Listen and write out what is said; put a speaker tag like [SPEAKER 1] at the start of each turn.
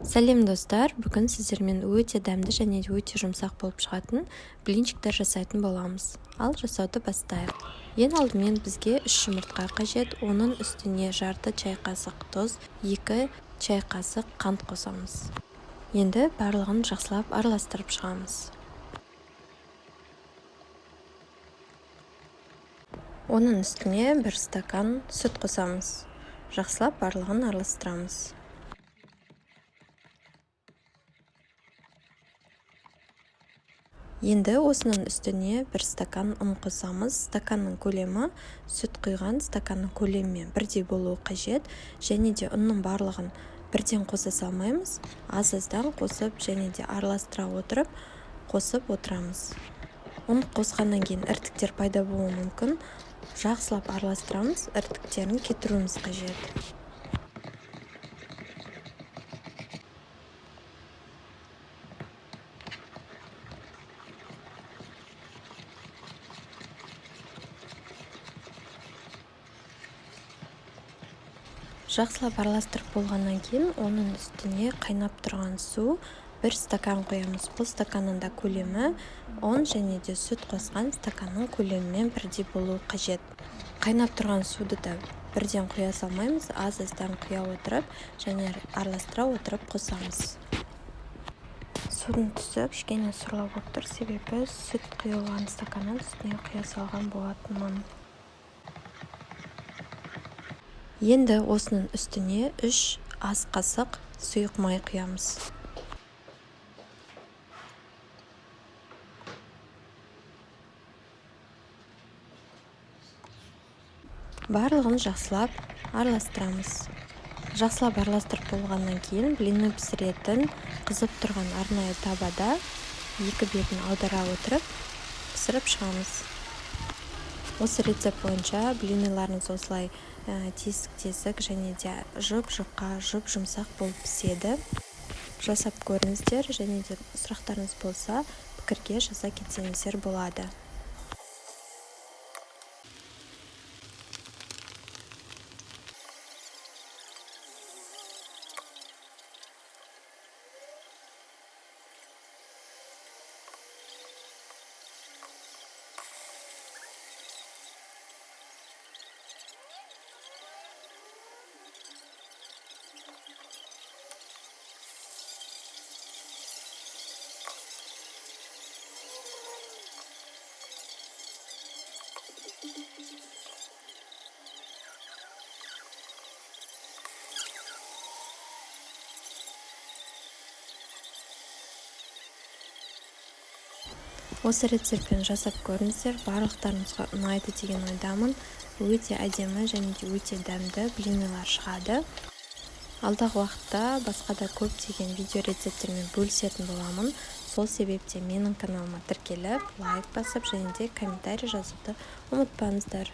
[SPEAKER 1] Сәлем, достар! Бүгін сіздермен өте дәмді және өте жұмсақ болып шығатын блинчиктер жасайтын боламыз. Ал жасауды бастайық. Ең алдымен бізге 3 жұмыртқа қажет. Оның үстіне жарты чай қасық тұз, 2 чай қасық қант қосамыз. Енді барлығын жақсылап араластырып шығамыз. Оның үстіне 1 стакан сүт қосамыз. Жақсылап барлығын араластырамыз. Енді осының үстіне 1 стакан ұн қосамыз. Стаканның көлемі сүт құйған стаканның көлемімен бірдей болуы қажет. Және де ұнның барлығын бірден қоса салмаймыз, аз-аздан қосып және де араластыра отырып қосып отырамыз. Ұн қосқаннан кейін іртіктер пайда болуы мүмкін. Жақсылап араластырамыз, іртіктерін кетіруіміз қажет. Жақсылап араластырып болғаннан кейін оның үстіне қайнап тұрған су 1 стакан құямыз. Бұл стаканның да көлемі ұн және де сүт қосқан стаканның көлемімен бірдей болуы қажет. Қайнап тұрған суды да бірден құя салмаймыз, аз-аздан құя отырып және араластыра отырып қосамыз. Судың түсі кішкене сұрлау болып тұр, себебі сүт құйылған стаканның үстіне құя салған болатынмын. Енді осының үстіне 3 ас қасық сұйық май құямыз. Барлығын жақсылап араластырамыз. Жақсылап араластырып болғаннан кейін блинны пісіретін қызып тұрған арнайы табада екі бетін аудара отырып пісіріп шығамыз. Осы рецепт бойынша блиныларыңыз осылай тесік-тесік және де жұп-жұқа, жұп-жұмсақ болып піседі. Жасап көріңіздер және де сұрақтарыңыз болса, пікірге жаза кетсеңіздер болады. Осы рецептпен жасап көріңіздер, барлықтарыңызға ұнайды деген ойдамын. Өте әдемі және де өте дәмді блинылар шығады. Алдағы уақытта басқа да көптеген видео рецепттермен бөлісетін боламын. Сол себептен менің каналыма тіркеліп, лайк басып және де комментарий жазуды ұмытпаңыздар.